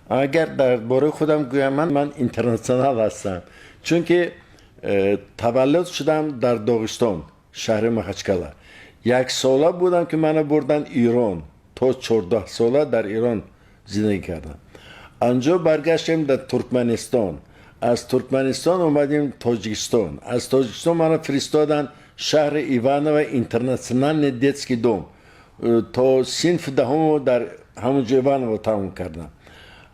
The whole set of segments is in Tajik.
Агар дар бораи худам гӯям, ман интернационал ҳастам, чунки таваллуд шудам дар Доғистон, шаҳри Махачкала. 1 сола будам, ки мана бурданд Ирон. То 14 сола дар Ирон зиндагӣ кардам. Анҷо баргаштем дар Туркманистон, аз Туркманистон омадем Тоҷикистон, аз Тоҷикистон мана фиристоданд шаҳри Иваново, интернациональный детский дом. То синфи 10-умро дар ҳамон ҷо, Иваново, тамом кардам.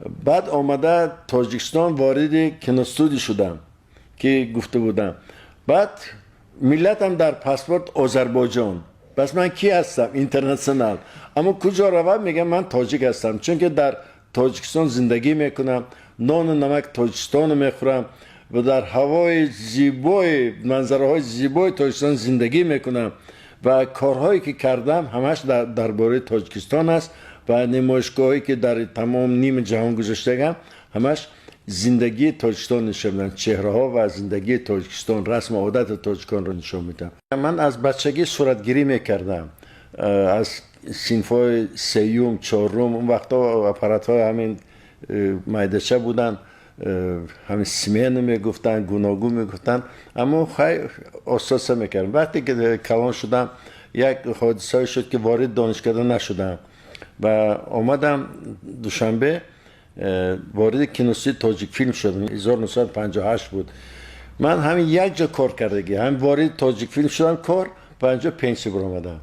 Баъд омада Тоҷикистон, вориди киностудия шудам, ки гуфта будам. Баъд миллатам дар паспорт Озарбойҷон. Пас ман кӣ ҳастам? Интернационал. Аммо куҷо равам, мегам, ман тоҷик ҳастам, чунки дар Тоҷикистон зиндагӣ мекунам, нону намак Тоҷикистону мехӯрам ва дар ҳавои зебои, манзараҳои зебои Тоҷикистон зиндагӣ мекунам ва корҳое ки кардам, ҳамаш дар бораи Тоҷикистон аст ва намоишгоҳое ки дар тамом ними ҷаҳон гузаштагам, ҳамаш зиндагии Тоҷикистон нишон медиҳам, чеҳраҳо ва зиндагии Тоҷикистон, расму одати тоҷиконро нишон медиҳам. Ман аз бачагӣ суратгирӣ мекардам, аз синфҳои сеюм, чорум. Он вақтҳо аппаратҳои ҳамин майдача буданд, ҳамин смена мегуфтанд, гуногун мегуфтанд, аммо хай, оста мекардам. Вақте ки калон шудам, як ҳодисае шуд, ки ворид донишкада нашудам ва омадам Душанбе, вориди киностудияи Тоҷикфилм шудам. 1958 буд. Ман ҳамин як ҷо кор кардагӣ, ҳамин вориди Тоҷикфилм шудам, кор ва инҷо пенсия баромадам.